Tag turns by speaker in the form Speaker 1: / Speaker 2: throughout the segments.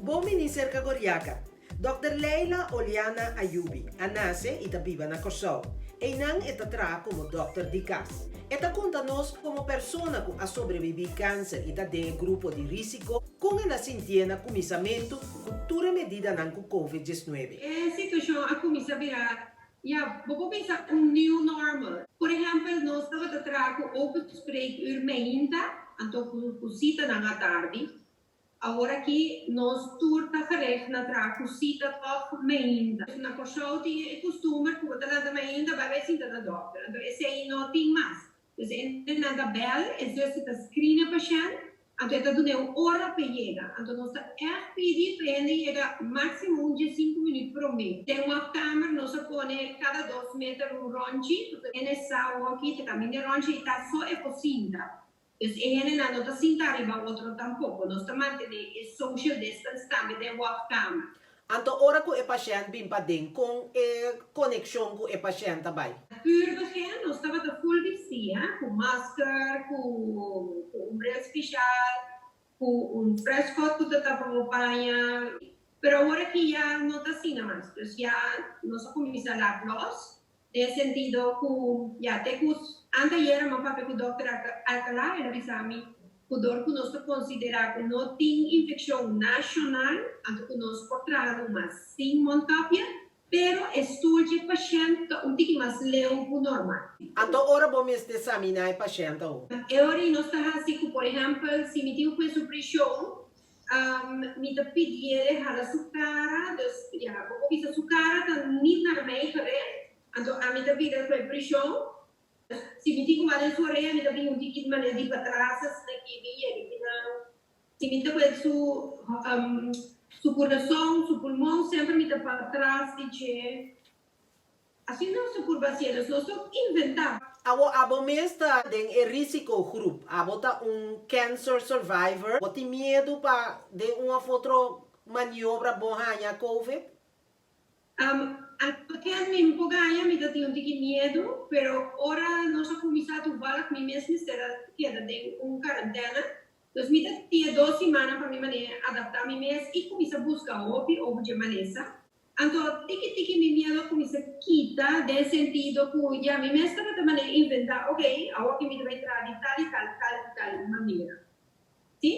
Speaker 1: Bon bini serka Goriaka. Dòkter Leila Oliana Ayubi a nase i ta biba na Kòrsou. Einan e ta traha komo dòkter di kas. E ta konta nos komo persona ku a sobrebibí kanser i ta den e grupo di rísiko, kon el a sintié na kuminsamentu ku tur e medidanan ku Covid 19.
Speaker 2: E situashon a kuminsá bira, ya, bo por bisa un new normal. Por ehèmpel, nos tabata traha ku open spreekuur meinta, anto ku sitanan atardi. Awor aki nos tur ta gericht na traha ku sita tòg meinta. Na Kòrsou tin e kustumber ku bo ta lanta meinta bai bai sinta na dòkter. Anto esei no tin mas. Dus e hendenan ta bèl, e zuster ta screen e pashènt, anto e ta dun'é un ora p'e yega. Anto nos ta ègt pidi pa e hende yega máksimo un diesinku minüt promé. Den wachtkamer nos a pone kada dos meter un rònchi, pasobra e hende sa awor aki ta kaminda e rònchi i ta so e por sinta. Dus e hendenan no ta sinta riba otro tampoko. Nos ta mantené e social distance tambe den wachtkamer.
Speaker 1: Anto ora ku e pashènt bin paden, kon e konekshon ku e pashènt ta bai?
Speaker 2: Pur begin nos tabata full bistí, hè, ku masker, ku ku un bril spesial, ku un freskot ku ta tapa bo paña. Pero awor aki ya no ta asina mas. Dus ya nos a kuminsá lak lòs. Den sentido ku ya te ku anteayera mi a papia ku dòkter Alcalá, el a bisa mi ku dor ku nos ta konsiderá ku no tin infekshon nashonal, anto ku nos por traha numa sin mondkapje, pero e stoel dje pashènt ta un tiki mas leu ku normal.
Speaker 1: Anto ora bo mester saminá e pashènt awo?
Speaker 2: E ora ei nos ta hasi ku, por ehèmpel, si mi tin un kue su preshon, Mi ta pidiele hala su cara, dus ya, bo por bisa su cara ta niet naar mij gericht, anto ami ta bira cu e prishon. Si mi tin cu wak den su orea, mi ta bin un tiki manera di patras asina ki mi yega kinan. Si mi ta cu su su curason, su pulmon, semper mi ta patras di dje. Asina nos ta purba hacié, dus nos ta inventá.
Speaker 1: Abo abo mes ta den e risicogroep, abo ta un cancer survivor, bo tin miedu pa den un of otro maniobra bo haña covid?
Speaker 2: Aunke mi por gaña mi ta tin un tiki miedu, pero ora nos a cuminsa toevallig mi mes mester a keda den un cuarentena, dus mi ta tin e dos simana pa mi manera adapta mi mes y cuminsa busca hopi over dje malesa. Anto tiki tiki mi miedu a kuminsá kita den sentido ku ya mi mes tabata manera inventá, ok, awor ki mi ta bai traha di tal i tal, tal i tal manera. Si?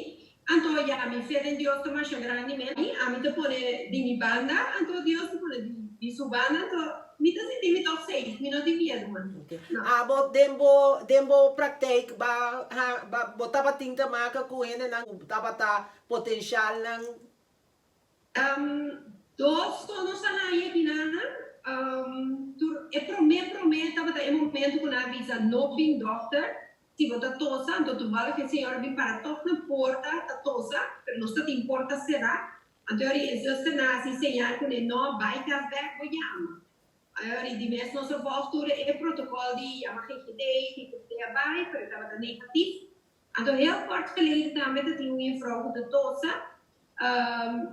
Speaker 2: Anto ya mi fe den Dios ta masha grandi mes. Ami ta pone di mi banda, anto Dios ta pone di su banda, anto mi ta sinti mi tòg safe, mi no tin miedu mas.
Speaker 1: Ok. Abo den bo den bo praktijk ba ha ba bo tabatin te maka ku hendenan ku tabata potenshalnan?
Speaker 2: Dos so nos a haña kinan. Tur e promé promé tabata e momento ku nan a bisa no bin dòkter, si bo ta tosa, anto toevallig e señora bin para tòg na porta ta tosa, pero nos ta tin porta será, anto e ora e zusternan a hasi señal ku ne no bai kas bèk bo yama. E ora di mes nos a vòlg tur e protokòl di yama GGD, GGD a bai, pero e tabata negatif. Anto heel kort geleden tambe ta tin un juffrouw ku ta tosa.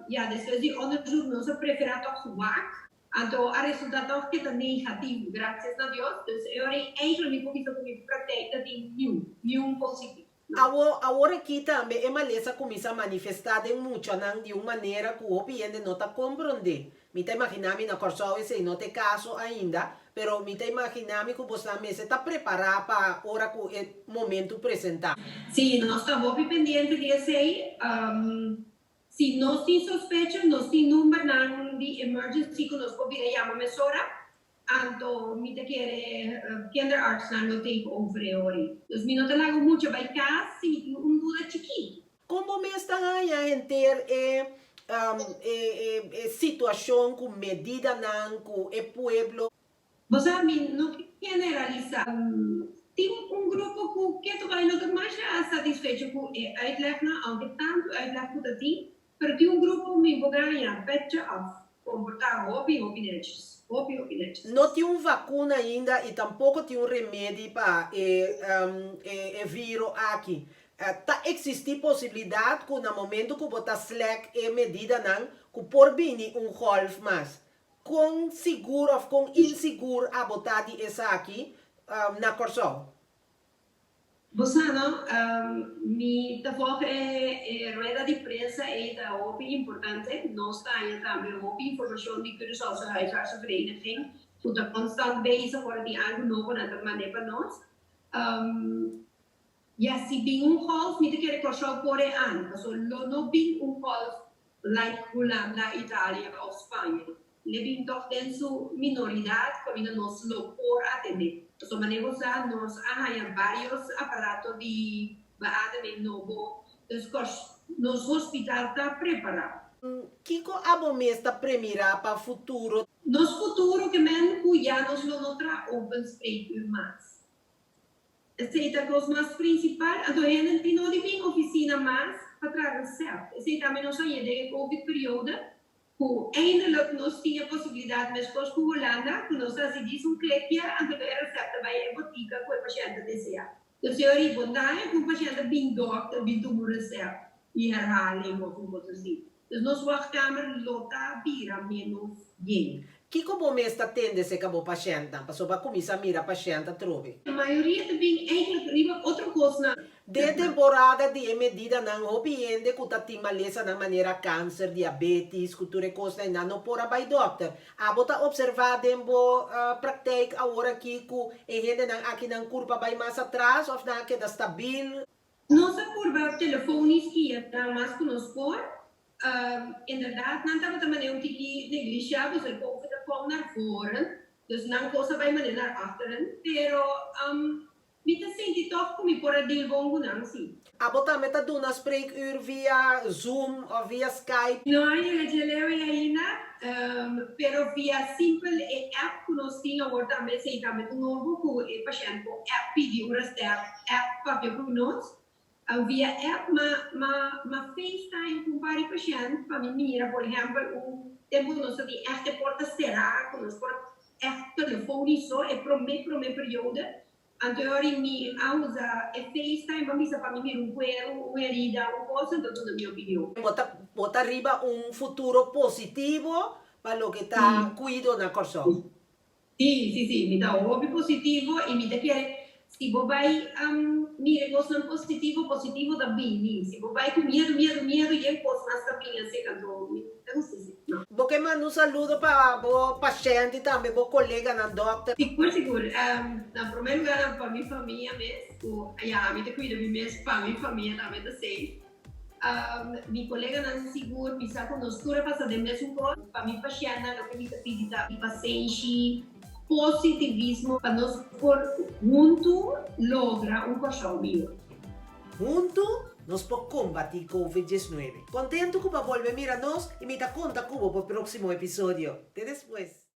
Speaker 2: Ya, despues di onderzoek nos a prefera tòg wak. Anto a resulta tòg ke ta negativo, gracias na Dios. Dus e ora ei eigenlijk mi por bisa ku mi praktijk ta tin niun, niun positivo. No.
Speaker 1: Awo, awor aki tambe e malesa kuminsá manifestá den muchanan di un manera ku hopi hende no ta komprondé. Mi ta imaginá mi na Kòrsou esei no ta e kaso ainda, pero mi ta imaginá mi ku bosnan mester ta prepará pa ora ku e momentu presentá.
Speaker 2: Sí, nos ta hopi pendiente di esei. Si nos tin sospecho, nos tin numbernan di emergency ku nos por bira yama mesora. Anto mi ta kere kinderartsnan lo take over e ora ei. Dus mi no ta laga mucha bai kas si mi tin un duda chikitu.
Speaker 1: Kon bo mes ta haña henter e e situashon ku medidanan ku e pueblo?
Speaker 2: Bo sa, mi no ke generalisá. Tin un grupo ku ketu bai no ta masha satisfecho ku e uitlegnan, aunke tantu uitleg ku ta tin, Pero tin un grupo mi bo gaña petje af comporta hopi hopi netjes hopi hopi netjes.
Speaker 1: No tin un vacuna ainda y tampoco tin un remedi pa e e viro aki. Ta existi posibilidad cu na momento cu bo ta slack e medidanan cu por bini un golf mas. Con sigur of con insigur abo ta di esaki na Corsou?
Speaker 2: Bo sa no, mi ta volg e rueda di prensa ei ta hopi importante. Nos ta haña tambe hopi informashon di Curaçaose Huisartsenvereniging ku ta konstant bezig ora tin algu nobo nan ta mand'é pa nos. Ya si bin un golf mi ta kere Kòrsou por e an, paso lo no bin un golf like Hulanda, Italia òf Spaña. Le bin tòg den su minoridat kaminda nos lo por atendé. Pasobra manera bo sa nos a haña vários aparato di beademing nobo, dus kòs nos hospital ta prepará.
Speaker 1: Kiko abo mes ta premirá pa futuro?
Speaker 2: Nos futuro ke men ku ya nos lo no traha open spreekuur mas. Esei ta kos mas prinsipal. Anto hende tin no di bin ofisina mas pa traha resèpt. Esei tambe nos a haña den e covid periode ku eindelijk nos tin e posibilidat meskos ku Hulanda ku nos ta hasi djis un klikje anto e resèpt ta bai e botika ku e pashènt ta deseá. Dus e ora ei bo ta haña ku un pashènt ta bin dòkter bin tuma un resèpt i herhaling òf un kos así. Dus nos wachtkamer lo ta bira ménos yen.
Speaker 1: Kiko bo mes ta tende serka bo pashèntnan pasobra bo a kuminsá mira pashènt atrobe?
Speaker 2: Mayoria ta bin eigenlijk riba otro kosnan.
Speaker 1: Den temporada di e medidanan hopi hende ku ta tin malesanan manera kanser, diabetis ku tur e kosnan ei nan no por a bai dòkter. Abo ta opservá den bo praktijk awor aki ku e hendenan aki nan kurpa bai mas atras òf nan a keda stabil?
Speaker 2: Nos a purba telefonisch kia nan mas ku nos por. Inderdaad nan tabata manera un tiki neglishá pasobra e covid a kom naar voren, dus nan kos a bai manera naar achteren. Pero mi ta sinti tòg ku mi por a deal bon ku nan si.
Speaker 1: Abo tambe ta duna spreekuur via Zoom òf via Skype?
Speaker 2: No a yega dje leu ei ainda, pero via simpel e app ku nos tin awor tambe, esei tambe ta nobo ku e pashènt por app pidi un restèp, app papia ku nos. Via app ma ma ma FaceTime ku un par di pashènt pa mi mira por ehèmpel un tempu nos ta tin ègt e porta será ku nos por ègt telefoniso e promé promé periodo. Anto e ora mi a usa e FaceTime pa bisa pa mi mira un cuero, un herida, un cosa, anto duna mi opinion.
Speaker 1: Bo ta bo ta riba un futuro positivo pa loke ta cuido na Corsou?
Speaker 2: Sí, sí, sí, mi ta hopi positivo y mi ta kere si bo bay mira e cosnan positivo, positivo ta bini. Si bo bay cu miedo, miedo, miedo, yen cos mas ta bini acerca, anto mi ta gusta esey, no.
Speaker 1: Bo ke manda un saludo pa bo pashènt i tambe bo koleganan dòkter.
Speaker 2: Sigur, sigur. Na promé lugá nan pa mi famia mes, ku ya ami ta kuida mi mes pa mi famia tambe ta safe. Mi koleganan sigur, mi sa ku nos tur a pasa den mesun kos. Pa mi pashèntnan loke mi ta pidi ta pasenshi, positivismo pa nos por huntu logra un Kòrsou mihó.
Speaker 1: Huntu nos por kombatí Covid 19. Kontentu ku bo a bolbe mira nos i mi ta konta ku bo pa próksimo episodio. Te despues!